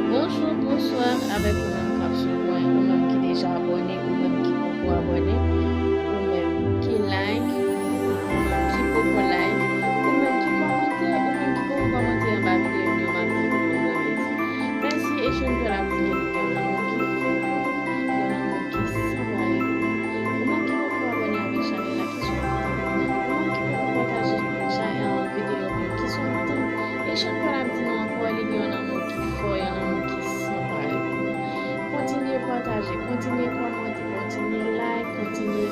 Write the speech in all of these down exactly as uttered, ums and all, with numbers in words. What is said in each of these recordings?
Bonjou, bonswa avèk ou menm k ap swiv mwen, ou menm ki deja abòne, ou menm ki poko abòne, ou menm ki like, ou menm ki poko like, ou menm ki kòmante, ou menm ki poko kòmante anba videyo m yo, m ap di nou yon gran mèsi. Mèsi, e Chanpèl ap di ke li gen yon lanmou ki fò pou nou, yon lanmou ki san parèy pou nou. Ou menm ki poko abòne avèk chanèl la, ki sa w ap tann? Ou menm ki poko pataje videyo m yo, ki sa w ap tann? E Chanpèl ap di nou ankò, li gen yon lanmou ki fò, yon lanmou ki san parèy pou nou. Kontinye pataje, kontinye kòmante, kontinye like, kontinye,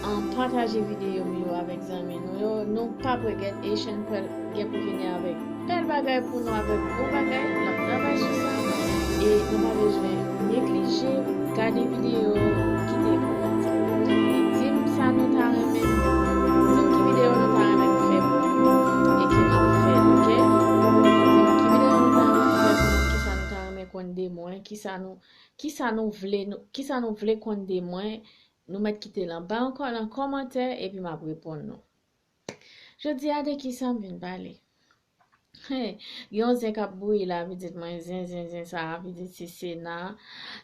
um, pataje videyo m yo avèk zanmi nou yo. Nou p ap regrèt, e Chanpèl gen pou vini avèk bèl bagay pou nou, avèk bon bagay, n ap travay sou sa. E nou pa bezwen neglije gade videyo, kite kòmantè. E di m sa nou ta renmen, di m ki videyo nou ta renmen m fè pou nou, e ke m ap fè l, oke? Di m ki videyo nou ta renmen m fè pou nou, kisa nou ta renmen konn de mwen, kisa nou, kisa nou vle, nou, kisa nou vle konn de mwen, nou mèt kite l anba ankò nan kòmantè, epi m ap reponn nou. Jodi a, de kisa m vin pale? Gen yon zen k ap bouyi la, pitit mwen, zen, zen, zen sa a, pitit se Sena,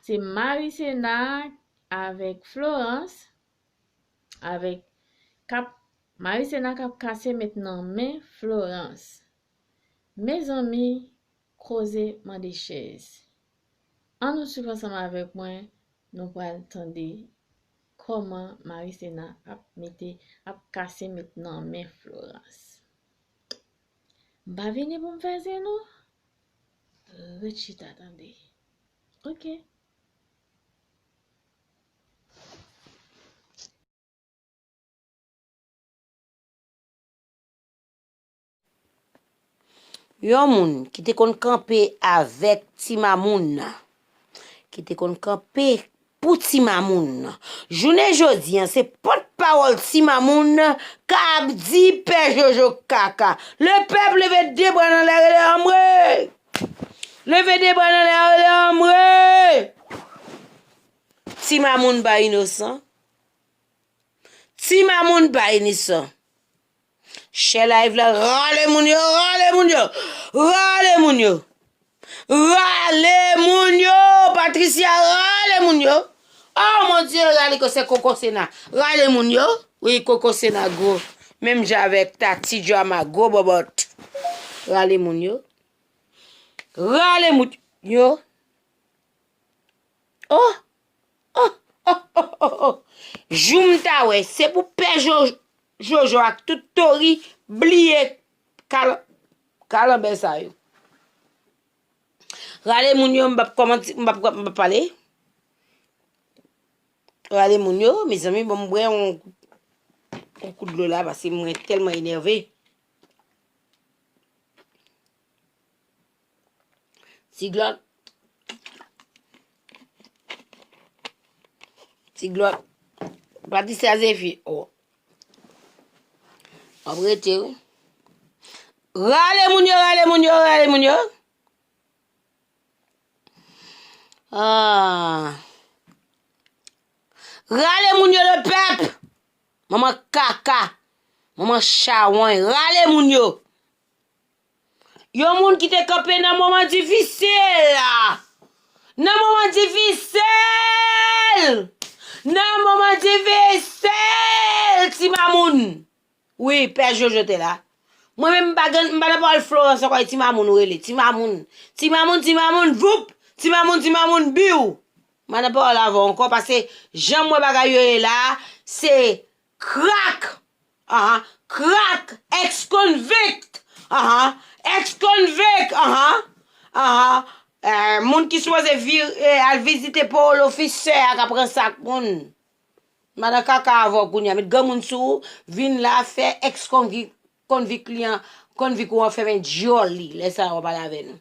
se mari Sena avèk Florence, avèk k ap, mari Sena k ap kase met nan men Florence. Mezanmi, koze mande chèz. Ann nou swiv ansanm avèk mwen, nou pral tande kòman mari Sena ap mete, ap kase met nan men Florence. M pa vini pou m fè zen non. Ret chita tande. Oke. Yon moun ki te konn kanpe avèk Ti Mamoun, ki te konn kanpe pou Ti Mamoun. Jounen jodi a, se pòtpawòl Ti Mamoun k ap di Pè Jojo kaka. Lepèp leve de bra nan lè, rele anmwe! Leve de bra nan lè, rele anmwe! Ti Mamoun pa inosan. Ti Mamoun pa inosan. Share live la, rale moun yo, rale moun yo, rale moun yo. Rale moun yo, Patricia, rale moun yo. Oh mon Dieu, rale ko se Koko Sena. Rale moun yo. Wi, Koko Sena gwo. Menm jan avèk Tati Drama, gwo bòbòt. Rale moun yo. Rale moun yo. Oh! Oh! Oh! Oh! Oh! Oh! Jou m ta wè, se pou Pè Jo-, Jojo ak tout Tori bliye kal-, kalanbè sa yo. Rale moun yo, m p ap kòmanse, m p ap, m p ap pale. Rale moun yo, mezanmi, bon, m bwè yon, yon kout dlo la, paske mwen tèlman enève. Ti glòt. Ti glòt. Patricia Zephyr. Oh. W ap rete, wi. Rale moun yo, rale moun yo, rale moun yo. Ah. Rale moun yo, lepèp. Manman kaka. Manman chawony. Rale moun yo. Yon moun ki te kanpe nan moman difisil la. Nan moman difisil! Nan moman difisil, Ti Mamoun! Wi, Pè Jojo te la. Mwen menm, m pa gen, m pa nan pawòl Florence ankò, e Ti Mamoun ou rele. Ti Mamoun. Ti Mamoun, Ti Mamoun, voup! Ti Mamoun, Ti Mamoun, biw! M pa nan pawòl avè w ankò, paske jan m wè bagay yo ye la, se krak! Anhan. Krak, ex-convict. Anhan. Ex-convict. Anhan. Anhan. Eh, moun ki sipoze vi-, eh, al vizite pawòl ofisè a k ap ransak moun. Madan kaka avè w kounye a. Met granmoun sou ou, vin la fè ex-convict, convict li an, convict ou an fèmen dyòl li. Lè sa a w ap pale avè nou.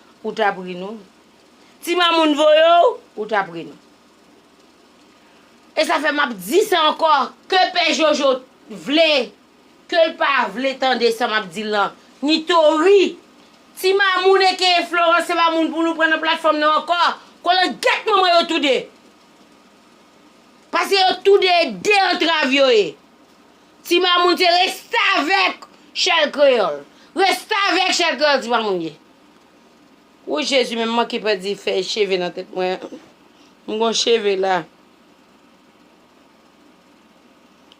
ou t ap ri nou. Ti mamoun voye w, ou t ap ri nou. E sa fè m ap di sa ankò, ke Pè Jojo vle, ke l pa vle tande sa m ap di l lan, ni Tori, Ti Mamoun aka Florence, se pa moun pou nou pran nan platfòm nan ankò. Kolangyèt manman yo toude. Paske yo toude de antrav yo ye. Ti Mamoun se restavèk Chèl Kreyòl. Restavèk Chèl Kreyòl Ti Mamoun ye. Wi, Jezi, men m manke pèdi fèy cheve nan tèt mwen. M gon cheve la.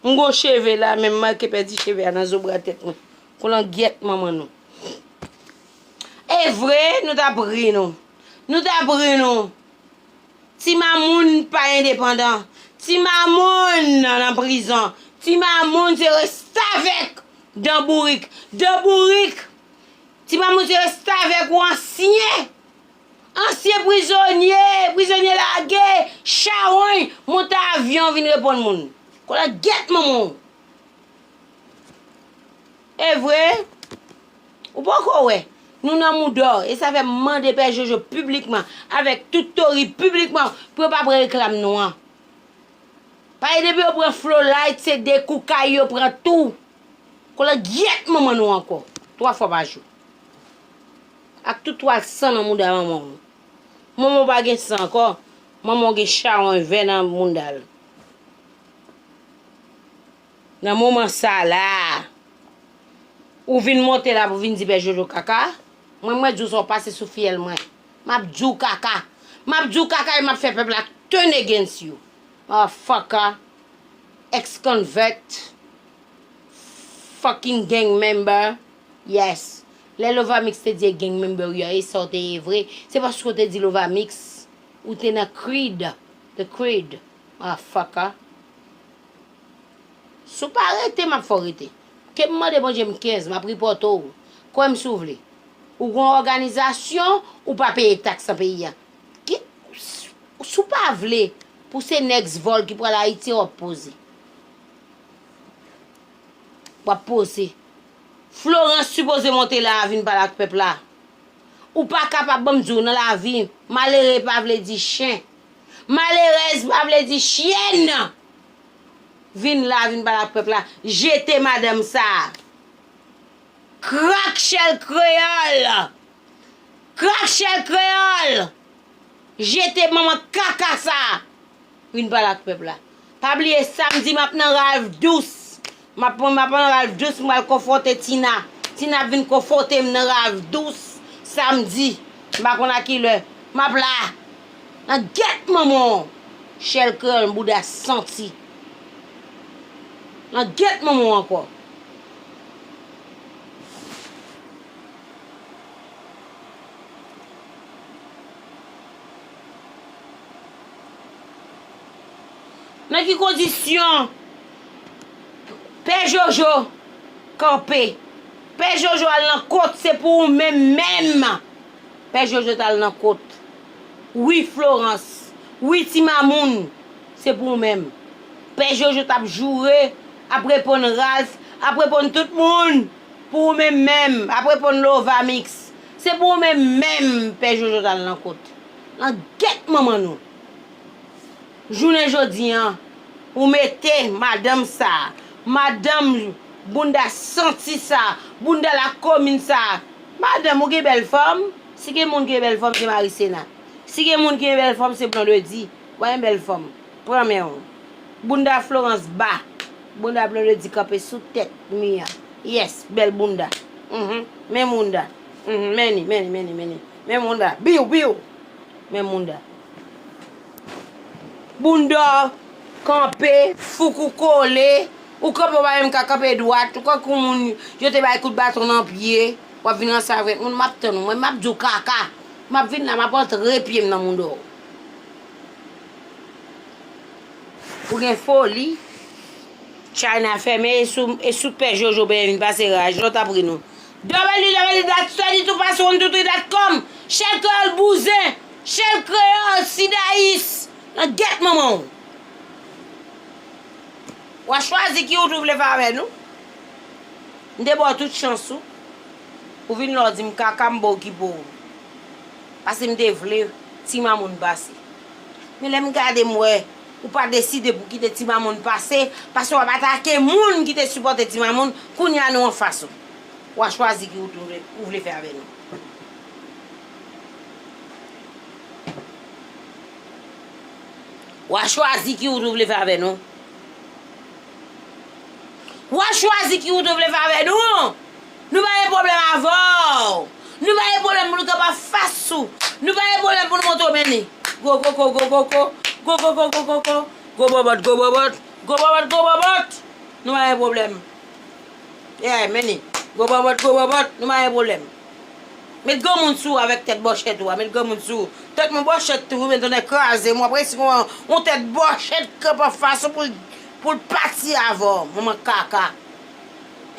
M gon cheve la, men m manke pèdi cheve a nan zo bra tèt mwen. Kolangyèt manman nou. E vre, nou t ap ri nou. Nou t ap ri nou. Ti Mamoun pa endepandan. Ti Mamoun nan prizon. Ti Mamoun se restavèk Dan Bourik. Dan Bourik. Ti Mamoun se restavèk ou ansyen. Ansyen prizonye. Prizonye lage. Chawony. Monte avyon vin reponn moun. Kolangyèt manman w. E vre? Ou poko wè? Nou nan moudò. E sa fè m mande Pè Jojo piblikman, avèk tout Tori piblikman, pou yo pa pran reklam nou an. Paske depi yo pran Flolight, se dekoukay yo pran tou. Kolangyèt manman nou ankò. Twa fwa pa jou. Ak tout twal san nan mouda manman w. Manman w pa gen san ankò. Manman w gen chawony vè nan mouda l. Nan moman sa la, ou vin monte la pou vin di Pè Jojo kaka. Mwen, mwen di w sa w pase sou fyèl mwen. M ap di w kaka. M ap di w kaka e m ap fè pèp la turn against you. Motherfucker. Ex-convict. Fucking gang member. Yes. Lè Lovamix te di e gang member w ye, e sa w te ye vre. Se paske w te di Lovamix. Ou te nan Creed. The Creed. Motherfucker. Si w pa rete, m ap fè w rete. Ke m mande Bondye m kenz, m ap ripòte w. Kwè m si w vle. Ou gon òganizasyon, ou pa peye taks nan peyi a. Ki, si w pa vle pou se nèg vòl ki pral Ayiti, w ap poze. W ap poze. Florence sipoze monte la a vin pale ak pèp la. Ou pa kapab, ban m di w, nan lavi, malere pa vle di chen. Malerèz pa vle di chyèn. Vin la, vin pale ak pèp la. Jete madanm sa. Krak chèl kreyòl. Krak chèl kreyòl. Jete manman kaka sa. Vin pale ak pèp la. Pa bliye, samdi, m ap nan Ralph Dous. M ap, m ap nan Ralph Dous, m pral konfwonte Tina. Tina ap vin konfwonte m nan Ralph Dous, samdi. M pa konn a kilè. M ap la. Nan gèt manman w. Chèl kreyòl, bouda santi. Nan gèt manman w ankò. Nan ki kondisyon Pè Jojo kanpe? Pè Jojo al nan kot, se pou ou menm menm. Pè Jojo t al nan kot. Wi, Florence. Wi, Ti Mamoun. Se pou ou menm. Pè Jojo t ap joure, ap reponn Ralph, ap reponn tout moun. Pou ou menm menm, ap reponn Lovamix. Se pou ou menm menm, Pè Jojo t al nan kot. Nan gèt manman nou. Jounen jodi a, ou mete madanm sa, madanm bounda santi sa, bounda lakomin sa. Madanm, ou gen bèl fòm? Si gen moun ki gen bèl fòm, se Marisena. Si gen moun ki gen bèl fòm, se Blondedy. Ou pa gen bèl fòm. Pran men w. Bounda Florence ba. Bounda Blondedy kanpe sou tèt mi an. Yes, bèl bounda. Mhm. Men bounda. Mhm. Men li, men li, men li, men li. Men bounda. Biw, biw. Men bounda. Bounda kanpe, fouk ou kole. Ou kanpe, ou pa menm ka kanpe dwat. Ou kankou moun, yo te bay kout baton nan pye. W ap vin ranse avèk moun, m ap tann ou. Mwen, m ap di w kaka. M ap vin la, m ap antre pye m nan mouda w. Ou gen foli. China fèmen, e sou, e sou Pè Jojo Benjamin pase raj, lòt apre nou. W W W dot study two pass one two three dot com. Chèl kreyòl bouzen. Chèl kreyòl sidayis. Nan gèt manman w. W a chwazi ki wout ou vle fè avè nou. M te ba w tout chans ou. Ou vin la w di m kaka, m ba w ki pou ou. Paske m te vle Ti Mamoun pase. Men lè m gade m wè ou pa deside pou kite Ti Mamoun pase, paske w ap atake moun ki te sipòte Ti Mamoun, kounye a nou anfas ou. W a chwazi ki wout ou vle, ou vle fè avè nou. W a chwazi ki wout ou vle fè avè nou. W a chwazi ki wout ou vle fè avè nou. Nou pa gen pwoblèm avè w. Nou pa gen pwoblèm pou nou kanpe anfas ou. Nou pa gen pwoblèm pou nou montre w men li. Gwo koko, gwo koko, gwo koko, gwo koko, gwo bòbòt, gwo bòbòt, gwo bòbòt, gwo bòbòt. Nou pa gen pwoblèm. Yeah, men li. Gwo bòbòt, gwo bòbòt, nou pa gen pwoblèm. Met granmoun sou ou avèk tèt bòchèt ou a, met granmoun sou ou. Tèt mwen bòchèt tou, men tonnè kraze m, w ap resi yon, yon tèt bòchèt kanpe anfas ou pou l, pou l pati avè w, manman kaka.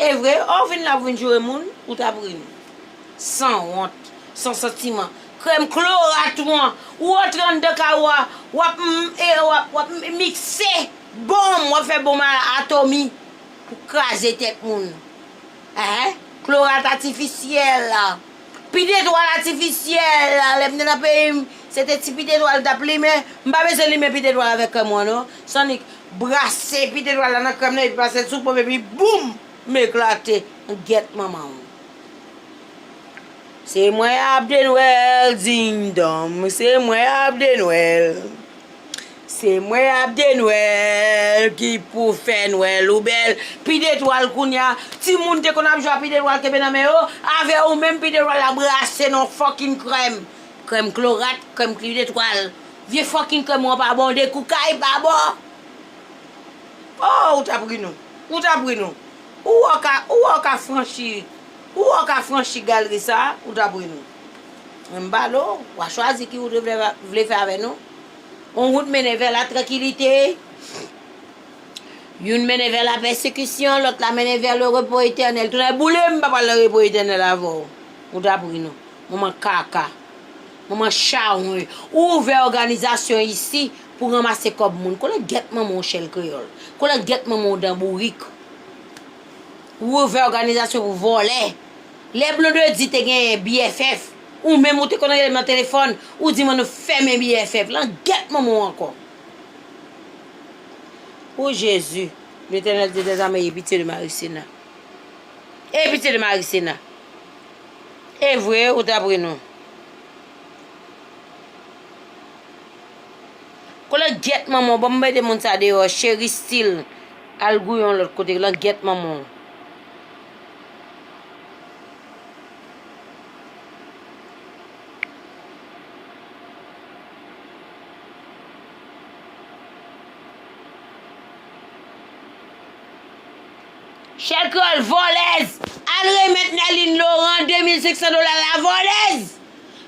E vre, o, w vin la pou vin joure moun, ou t ap ri m. Sanwont, san santiman. Krèm klorat ou an, ou rantre anndan kay ou a, w ap, m, e, w ap, w ap m, mikse bonm, w ap fè bonm a atomi pou kraze tèt moun. Enhen, klorat atifisyèl la. Pitetwal atifisyèl la, lè m te nan peyi m, se te ti pitetwal l t ap limen. M pa bezwen limen pitetwal avèk krèm ou an non. Sonic brase pitetwal la nan krèm nan, epi pase l sou pòm, epi boum! M eklate. Gèt manman w. Se mwen ap de Nwèl, ding dong, se mwen ap de Nwèl. Se mwen ap de Nwèl ki pou fè Nwèl ou bèl. Pidetwal kounye a, timoun te konn ap jwe a pidetwal kenbe nan men yo, avè ou menm pidetwal la brase nan fucking krèm. Krèm klorat, krèm pidetwal. Vye fucking krèm ou an pa bon, de koukay pa bon. Oh, ou t ap ri nou. Ou t ap ri nou. Ou wè w ka, ou wè w ka franchi, ou wè w ka franchi galri sa, ou t ap ri nou. Men m pale w, w a chwazi ki wout ou vle, vle fè avè nou. On wout mennen vè la trankilite, youn mennen vè la pèsekisyon, lòt la mennen vè le repo etènèl. Tounen boule, m pa pral nan repo etènèl avè w. Ou t ap ri nou. Manman kaka. Manman chawony. Ou ouvè òganizasyon isi pou ranmase kòb moun. Koulè gèt manman w chèl kreyòl. Koulè gèt manman w dan bourik. Ou ouvè òganizasyon pou vòlè. Lè Blondedy te genyen B F F, ou menm ou te konn rele m nan telefòn, ou di m ann nou fèmen B F F. Lan gèt manman w ankò. O Jezi, Letènèl Dye dèzame, ayez pitye de Marisena. Ayez pitye de Marisena. E vre, ou t ap ri nou. Koulè gèt manman w, ban m mete moun sa deyò, Cheri Stil, al gouye yon lòt kote, lan gèt manman w. Chèl kreyòl vòlèz! Al remèt Nerline Laurent de mil senk san dola la, vòlèz!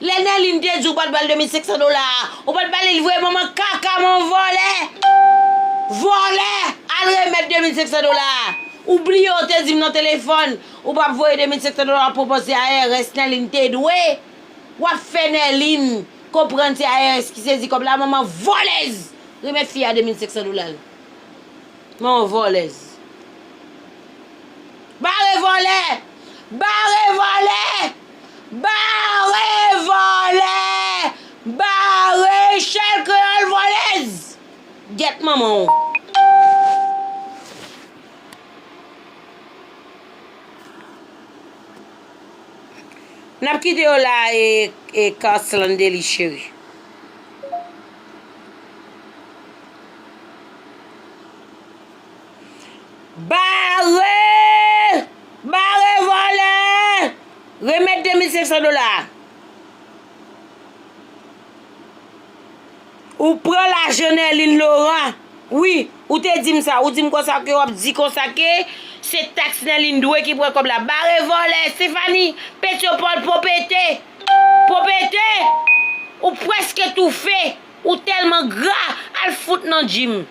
Lè Nerline te di w pa t ba l de mil senk san dola a, ou pa t ba li l vre, manman kaka, manman vòlè! Vòlè! Al remèt de mil senk san dola a! Ou bliye w te di m nan telefòn, ou p ap voye de mil senk san dola w ap pran pou C I R S, Nerline te dwe! W ap fè Nerline konprann C I R S ki sezi kòb la, manman vòlèz! Remèt fi a de mil senk san dola l. Manman vòlèz. Bare vòlè! Bare vòlè! Bare vòlè! Bare chèl kreyòl vòlèz! Gèt manman w. N ap kite yo la, e, e, Carsland Dely cheri. Bare! Bare vòlè! Remèt de mil senk san dola a. Ou pran lajan Nerline Laurent. Wi, ou te di m sa. Ou di m konsa ke w ap di konsa ke se taks Nerline dwe ki pran kòb la. Bare vòlè, Stephanie, Petyopòl, popete. Popete! Ou prèske toufe. Ou tèlman gra, al fout nan djim.